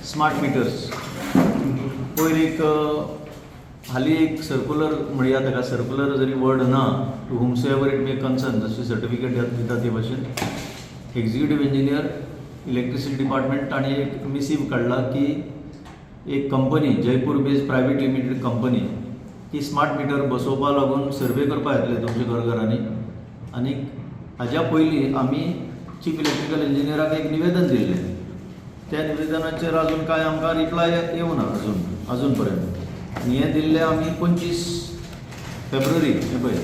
Smart meters. पयर एक हालीं एक सर्कुलर म्हणया ताका, सर्कुलर जरी वर्ड ना, to whomsoever it may concern, जशी सर्टिफिकेट दिता ते भशेन एक्झिक्युटीव इंजिनियर इलेक्ट्रिसिटी डिपार्टमेंट ताणें एक मिसीव काडला की एक company, Jaipur based private limited company, ही स्मार्ट मिटर बसोवपा लागून सर्वे करपा येतले तुमच्या घरघरांनी. आनी हाज्या पयलीं आमी चीफ इलेक्ट्रिकल इंजिनियराक एक निवेदन दिल्लें. त्या निवेदनाचेर अजून कांय आमकां रिप्लाय येवना अजून पर्यंत. आनी हें दिल्लें आमी 25 फेब्रुवारी. हें पळय,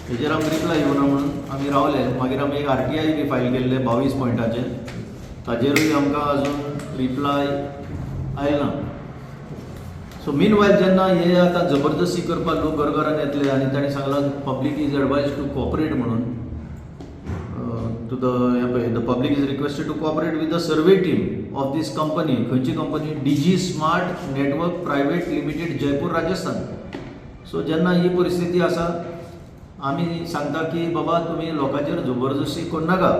हेजेर आमकां रिप्लाय येवना म्हणून आमी रावले. मागीर आमी एक आरटीआय बी फायल केल्ले 22 पॉयंटाचेर. ताजेरूय आमकां अजून रिप्लाय आयला. सो मीन वायल जेन्ना हे आतां जबरदस्ती करपाक लोक घरघरान येतले आनी तांणी सांगलां, public is advised to cooperate म्हणून टू the, हें पळय, the public is requested to cooperate with the survey team of this company. खंयची company? DG smart network private limited, Jaipur, Rajasthan. So जेन्ना ही परिस्थिती आसा, आमी सांगता की बाबा, तुमी लोकांचेर जबरदस्ती करनाका.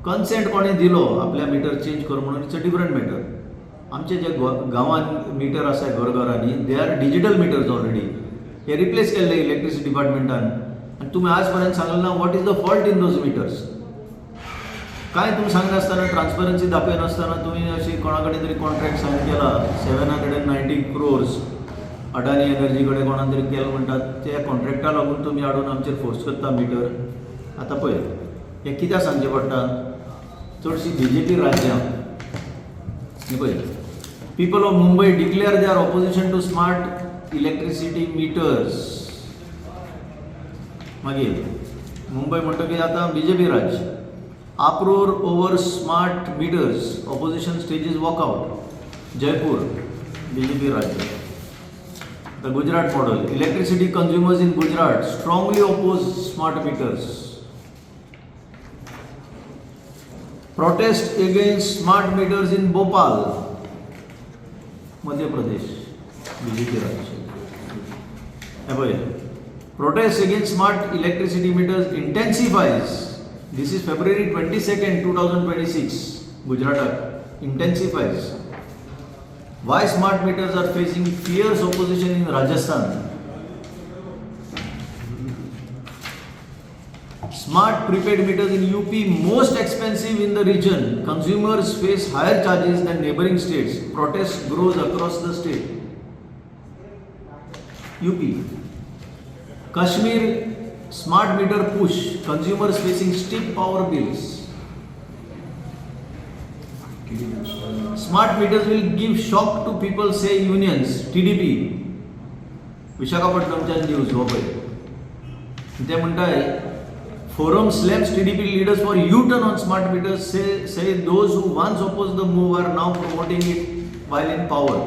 कन्सेंट कोणें दिलो आपल्या मिटर चेंज कर म्हणून, it's a different matter. आमचे जे गांवांत मिटर आसा घरघरांनी, they are digital meters already. हे रिप्लेस केल्ले इलेक्ट्रिसिटी डिपार्टमेंटान आनी तुमी आज पर्यंत सांगलें ना, what is the fault in those meters? काय तुमी सांगनासतना, ट्रान्सपरन्सी दाखयनासतना तुमी अशी कोणा कडेन तरी कॉन्ट्रॅक्ट सायन केला 790 crores. Adani energy कडेन कोणान तरी केला म्हणटात. त्या कॉन्ट्रॅक्टा लागून तुमी हाडून आमचेर फोर्स करता मिटर. आतां पळय, हें कित्याक सांगचें पडटा? चडशीं बीजेपी राज्यां. हें पळय, people of Mumbai declare their opposition to smart electricity meters. मागीर मुंबय म्हणटकीर आतां बीजेपी राज्य. Uproar over smart meters, opposition stages walkout. Jaipur, BJP राज्य. The Gujarat model. Electricity consumers in Gujarat strongly oppose smart meters. Protest against smart meters in Bhopal, Madhya Pradesh, BJP राज्य. हे पळय, protest against smart electricity meters intensifies. This is February 22nd, 2026. Gujarat intensifies. Why smart meters are facing fierce opposition in Rajasthan? Smart prepaid meters in UP most expensive in the region. Consumers face higher charges than neighboring states. Protest grows across the state. UP. Kashmir smart meter push. Consumers facing steep power bills. Smart meters will give shock to people, say unions. TDP. विशाखापट्टणमच्या news हो पळय. ते म्हणटाय, forum slams TDP leaders for U-turn on smart meters, say those who once opposed the move are now promoting it while in power.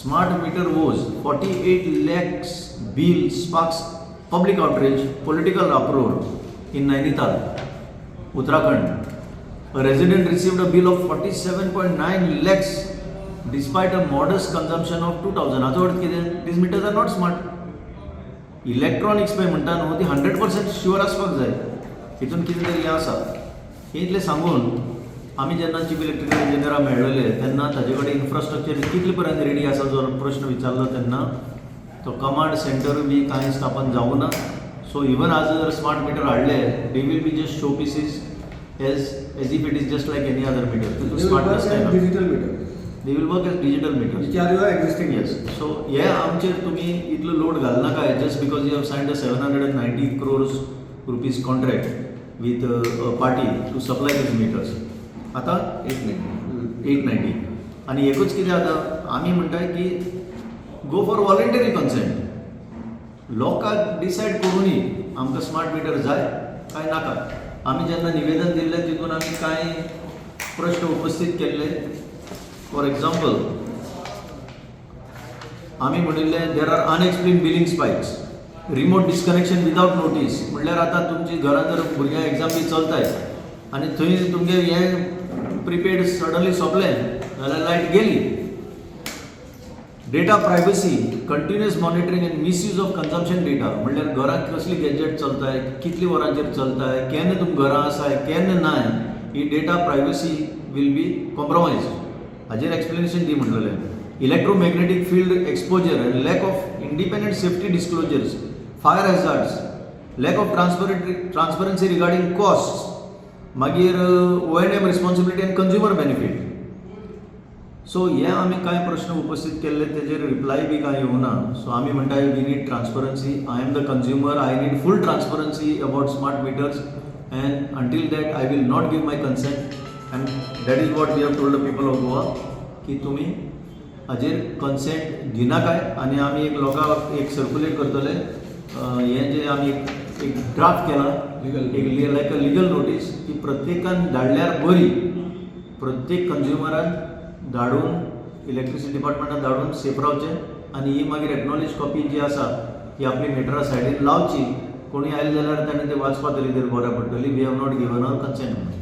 Smart meter woes, 48 lakhs bill sparks public outrage, political uproar in Nainital, Uttarakhand. A resident received a bill of 47.9 lakhs despite a modest consumption of 2000. हाचो अर्थ कितें? These meters are not smart. Electronics पळय म्हणटा न्हू, ती 100% sure आसपाक जाय. हितून कितें तरी हें आसा. हें इतलें सांगून, आमी जेन्ना चीफ इलेक्ट्रिकल इंजिनियराक मेळ्ळेले तेन्ना ताजे कडेन इन्फ्रास्ट्रक्चर कितले पर्यंत रेडी आसा जो प्रश्न विचारलो तेन्ना तो कमांड सेंटर बी कांय स्थापन जावूं ना. सो इवन आज जर स्मार्ट मिटर हाडले, they will be just show pieces as if it is just like any other meter. तितून स्मार्टनेस काय ना. Digital meter. They will work as digital meters. Which are your existing. Yes. So हे आमचेर तुमी इतलो load घालनाका just because you have signed a ₹790 crores contract with party to supply these meters. आतां 890. 890. आनी एकूच कितें जाता, आमी म्हणटाय की गो फॉर वॉलंटरी कन्सेंट. लोकांक डिसायड करुनी आमकां स्मार्ट मिटर जाय काय नाका. आमी जेन्ना निवेदन दिल्लें, तितून आमी कांय प्रश्न उपस्थीत केल्ले. फॉर एक्झाम्पल, आमी म्हणिल्लें, there are unexplained billing spikes, remote disconnection without notice. म्हणल्यार आतां तुमची घरांत जर भुरग्यांक एग्जाम बी चलताय आनी थंय तुमगे हें प्रिपेड सडनली सोंपलें जाल्यार लायट गेली. Data privacy, continuous monitoring and misuse of consumption data. म्हणल्यार घरांत कसली गॅजेट चलताय, कितली वरांचेर चलताय, केन्ना तुमी घरां आसाय, केन्ना नाय, ही data privacy will be compromise. हाजेर explanation the म्हणलेलें. Electromagnetic field exposure and lack of independent safety disclosures, fire hazards, lack of transparency regarding cost, मागीर O&M responsibility and consumer benefit. So हे आमी कांय प्रश्न उपस्थित केल्ले, तेजेर रिप्लाय बी कांय येवना. सो आमी म्हणटा, we need transparency. I am the consumer. I need full transparency about smart meters, and until that I will not give my consent, and that is what we have told the people of Goa की तुमी हाजेर consent दिनाकाय. आनी आमी एक लोकांक एक circulate करतले हें जें आमी एक ड्राफ्ट केला. Legal. एक लायक अ लिगल नोटीस की प्रत्येकान धाडल्यार बरी. प्रत्येक कंज्युमरान धाडून, इलेक्ट्रिसिटी डिपार्टमेंटान धाडून सेफ रावचें आनी ही मागीर एक्नॉलेज कॉपी जी आसा ती आपली मिटरा सायडीन लावची. कोणी आयले जाल्यार ताणें ते वाचपा तरी बऱ्या पडटली, we have not given our consent म्हणून.